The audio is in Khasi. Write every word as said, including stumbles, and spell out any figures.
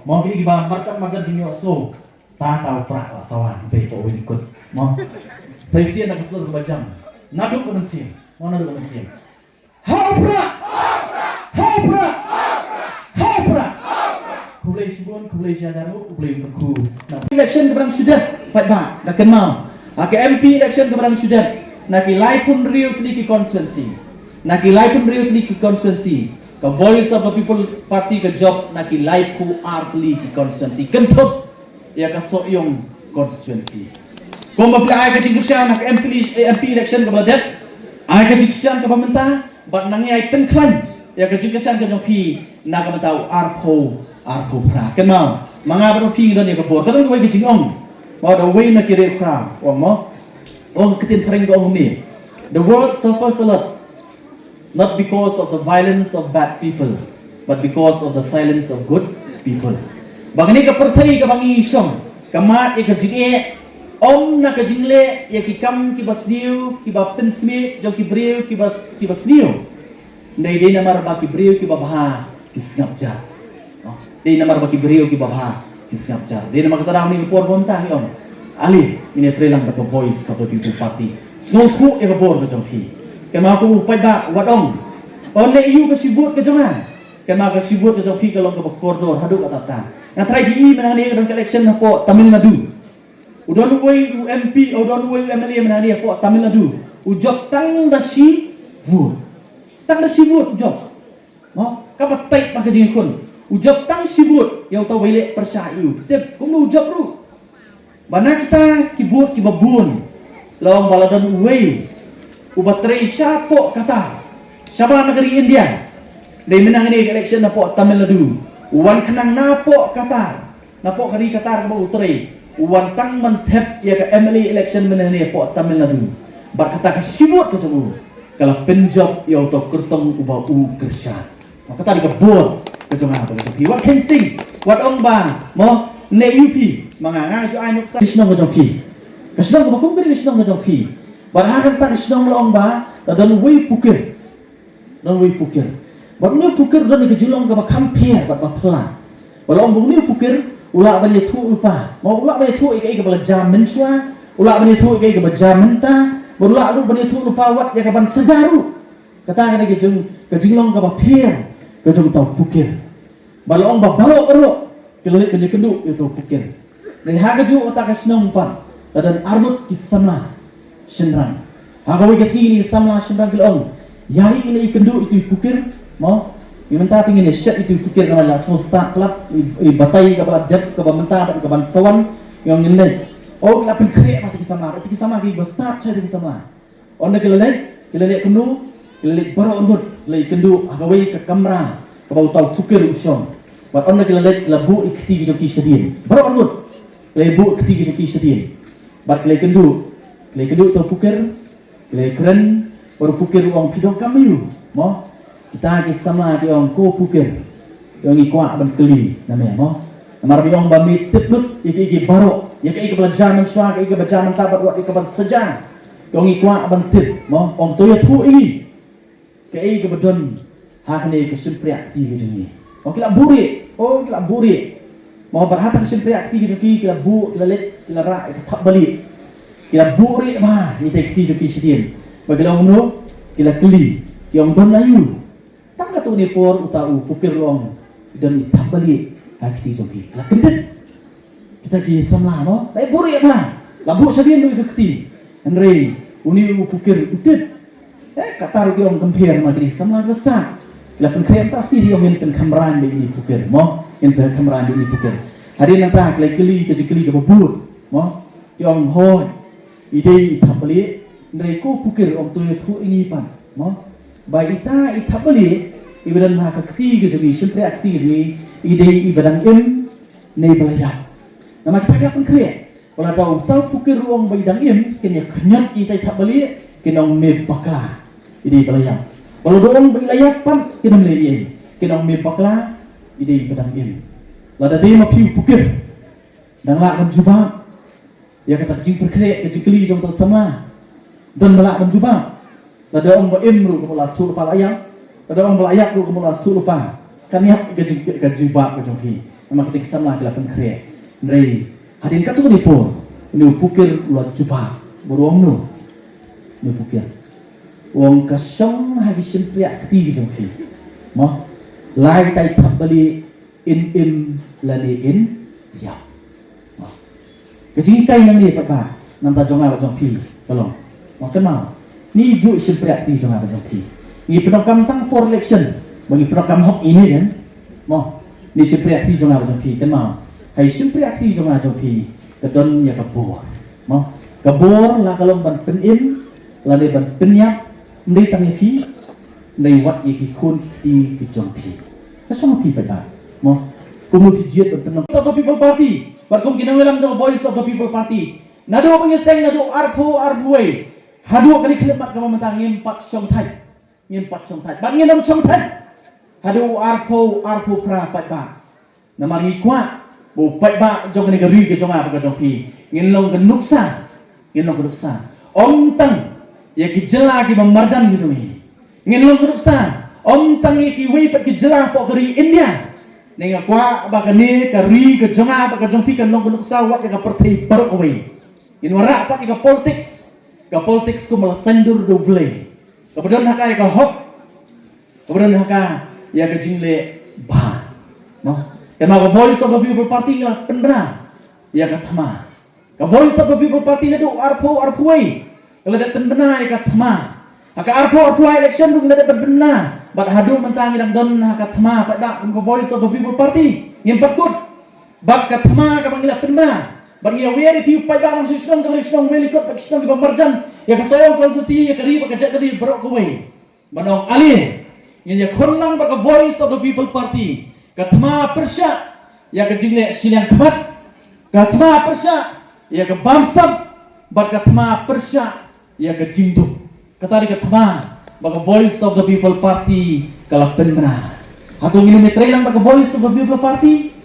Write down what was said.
Mo kini kiba marjan marjan kini ïoh so. Ta ta u prah la sawa, be ko win kut. Mo. Sa shisien na ka sur kaba jam. Naduh ka mynsiem. Mo naduh ka mynsiem. Ha u prah! Ha u prah! Ha u prah! Khublei shibun, khublei shihajar, khublei kyrkhu. Election kaba dang shu dep, paidbah, da kynmaw. Ha ka M P election kaba dang shu dep, na ki laiphew hynriew tylli ki constituency. Na ki laiphew hynriew tylli ki constituency. Ka Voice of the People Party ka jop na ki laiphew ar tylli ki constituency. Kynthup ïa ka Sohiong constituency. Kumba phi la ai ka jingkyrshan ha ka M P, eh, M P election kaba la dep, ai ka jingkyrshan kaba mynta, bad nang ai pynkhlaiñ ïa ka jingkyrshan ka jong phi na ka bynta u arphew arphew phra. Kynmaw, ma nga bad phi ngi don ïa ka bor. Ka don kawei ka jingong, ma da wei na ki riewkhraw u ong mo, ong ka ktien phareng ka ong kumne: The world suffers a lot, not because of the violence of bad people, but because of the silence of good people. Ba kane ka pyrthei kaba ngi shong ka mad ïa ka jingeh, ym na ka jingleh ïa ki kam kiba sniew, kiba pynsmit jong ki briew kiba, kiba sniew. Hynrei dei namar ba ki briew kiba bha ki sngap jar. Dei namar ba ki briew kiba bha ki sngap jar. Dei namar kata, da une u por ba mynta ngi ong, ale, ngin ïa trei lang bad ka Voice of the People Party. Sngewthuh ïa ka bor ka jong phi. Kynmaw ko paidbah, wat ong, ong leh ïa u ka shi vote ka jong nga. Kynmaw ka shi vote ka jong phi ka long kaba kordor haduh katta katta. Nga tharai phi i mynta hangne ka don ka election hapoh Tamil Nadu. U don uwei u M P, u don uwei u M L A mynta hangne hapoh Tamil Nadu, u jop tang da shi vote. Tang da shi vote u jop. Mo, kaba tight bha ka jingïakhun. U jop tang shi vote ïa uta uba ïaleh pyrshah ïa u. Tip kumno u jop ruh. Ba na kita ki vote kiba bun, la ong ba la don uwei uba trei shapoh Qatar, shabar na ka ri India. Dei mynta hangne ka election napoh Tamil Nadu, u wan khnang napoh Qatar, napoh ka ri Qatar kaba u trei, u wan tang ban thep ïa ka M L A election mynta hangne hapoh Tamil Nadu. Bad kata ka shi vote ka jong u ka la pynjop ïa uta u kyrtong uba u kyrshan. Mo, kata dei ka bor ka jong nga bad ka jong phi. Wat kheiñ sting, wat ong ba, mo, ne ïa phi, ma nga, nga ju ai nuksa ka shnong ka jong phi. Ka shnong kaba kum ka dei ka shnong ka jong phi. Bad ha kata ka shnong la ong ba la don uwei u pukir. Don uwei u pukir. Bad une u pukir u don ka jinglong kaba kham pher bad ba phylla. Ba la ong ba une u pukir u lah ban ïathuh lypa. Mo, u lah ban ïathuh ïa kaei kaba la jia mynshuwa, u lah ban ïathuh ïa kaei kaba jia mynta, bad u lah ruh ban ïathuh lypa wat ïa kaban sa jia ruh. Kata ka dei ka jing, ka jinglong kaba pher ka jong uta u pukir. Ba la ong ba baroh baroh ki la leit ban ïakynduh ïa uta u pukir. Hynrei ha kajuh kata ka shnong pat la don arngut ki samla shynrang. Ha kawei ka sngi kine ki samla shynrang ki la ong, ïa ri ngin ïakynduh ïa uta u pukir, mo. Mynta te ngin ïashet ïa uta u pukir, namar la sngewstad palat, i, i batai kaba la dep, kaba mynta bad kaban sa wan, ïa ngin leit. Oh, ki la pynkhreh bha ïa ki samla, ïa ki samla kiba stad shai ïa ki samla. Ynda ki la leit, ki la leit kumno, ki la leit baroh arngut, ki la ïakynduh ha kawei ka kamra kaba uta u pukir u shong. Bad ynda ki la leit, ki la buh ïa ki kti ki jong ki shadien. Baroh arngut ki la buh ïa ki kti ki jong ki shadien. Bad ki la ïakynduh, ki la ïakynduh uta u pukir, ki la ïakren bad u pukir u ong, phi donkam aïu, mo? Kita ki samla ki ong, ko pukir, ïa ngi kwah ban kylli na me, mo. Namar ba ong ba me tip lut ïa kiei kiei baroh, ïa kaei kaba la jia mynshuwa, kaei kaba jia mynta bad wat ïa kaban sa jia. Ïa ngi kwah ban tip, mo. Ong to ïathuh ïa ngi kaei kaba don ha kane ka shympriah kti ka jong ngi. Ong ki la buhrieh, ong ki la buhrieh. Mo, bad ha kata ka shympriah kti ka jong ki, ki la buh, ki la leit, ki la rah ïa ka thapbalieh. Ki la buhrieh bha ïa kita ki kti jong ki shadien. Bad ki la ong kumno, ki la kylli, ki ong don aïu. Tang katto katne por uta u pukir u ong, don i thapbalieh ha ki kti jong phi. La kyndit kita ki samla, mo, la buhrieh bha. La buh shadien ruh ïa ka kti. Hynrei une u pukir u tip. Eh, kata ruh ki ong kynpher, ma ki samla ki la stad. Ki la pynkhreh mynta shi, ki ong ngin pynkhamran bad une u pukir, mo. Ngin pynkhamran bad une u pukir. Hadien nangta ki la kylli ka jingkylli kaba bud, mo. Ki ong hooid, i dei i thapbalieh, hynrei ko pukir, ong to ïathuh ïa ngi pat, mo. Ba ita i thapbalieh iba don ha ka kti ka jong ngi, shympriah kti ka jong ngi, i dei iba dang im ne ba la ïap. Namar kita ki la pynkhreh. Ba lada uta u pukir u ong ba i dang im, kin ïa khñiot ïa ita i thapbalieh, kin ong me bakla, i dei ba la ïap. Ba lada u ong ba i la ïap pat, kin ym leh ei ei, kin ong me bakla, i dei ba dang im. Lada dei ma phi u pukir, dang lah ban jubab ïa kata ka jingpynkhreh, ka jingkylli jong uta u samla? Don ba lah ban jubab? Lada ong ba im ruh, ka mut la shu lypa la ïap. Lada ong ba la ïap ruh, ka mut la shu lypa. Kan ïap ka jing, ka jubab ka jong phi. Namar kata ki samla ki la pynkhreh. Hynrei hadien katto katne por, une u pukir u la jubab. Bad u ong kumno? Une u pukir u ong, ka shong ha ki shympriah kti ki jong phi. Mo? Lai tai thap bali in im lane in ïap. Mo? Ka jinghikai nangne pat ba namar jong nga bad jong phi ka long, mo, kynmaw, ne juh shympriah kti jong nga bad jong phi. Ngi pyndonkam tang por election ba ngi pyndonkam hok ine kan. Mo, ne shympriah kti jong nga bad jong phi, kynmaw. Ha i shympriah kti jong nga jong phi ka don ïa ka bor. Mo, ka bor la ka long ban pynim lane ban pynïap, ym dei tang ïa phi, ym dei wat ïa ki khun ki kti ki jong phi. Ka shong ha phi pat ba, mo, kumno phi jied ban pyndonkam. Voice of the People Party bad kum ki nongïalam jong Voice of the People Party. Naduh ba ngi seng naduh arphew arphew wei haduh kane ka khyllipmat kaba mynta ngim pat shong thait. Ngim pat shong thait. Bad ngin ym shong thait haduh arphew arphew phra pat ba. Namar ngi kwah ba u paidbah jong kane ka ri ka jong nga bad ka jong phi ngin long ka nuksa. Ngin long ka nuksa ym tang ïa ki jylla kiba marjan ki jong ngi. Ngin long ka nuksa ym tang ïa kiwei pat ki jylla hapoh ka ri India. Ne nga kwah ba kane ka ri ka jong nga bad ka jong phi kan long ka nuksa wat ïa ka pyrthei baroh kawei. Ngin wanrah pat ïa ka politics, ka politics kum la saiñdur da U Blei, kaba don ha ka ïa ka hok, kaba don ha ka ïa ka jingleh bha. Mo, kynmaw, ka Voice of the People Party ngi la pynbna ïa ka thma. Ka Voice of the People Party naduh arphew arphew wei ka la dep pynbna ïa ka thma. Ha ka arphew arphew lai election ruh ngi la dep pynbna, bad haduh mynta ngi dang don ha ka thma pat ba kum ka Voice of the People Party. Ngim pat kut. Bad ka thma kaba ngi la pynbna, bad ngi ïawer ïa phi u paidbah nongshong shnong jong ka shnong Mawlai, bad ki shnong kiba marjan ïa ka Sohiong constituency, ïa ka ri bad ka jaitbynriew baroh kawei. Ban ong ale, ngin ïakhun lang bad ka Voice of the People Party. Ka thma pyrshah ïa ka jingleh shiliang khmat, ka thma pyrshah ïa ka bamsap, bad ka thma pyrshah ïa ka jingduk. Kata dei ka thma ba ka Voice of the People Party ka la pynbna. Hato ngin ym ïatrei lang bad ka Voice of the People Party?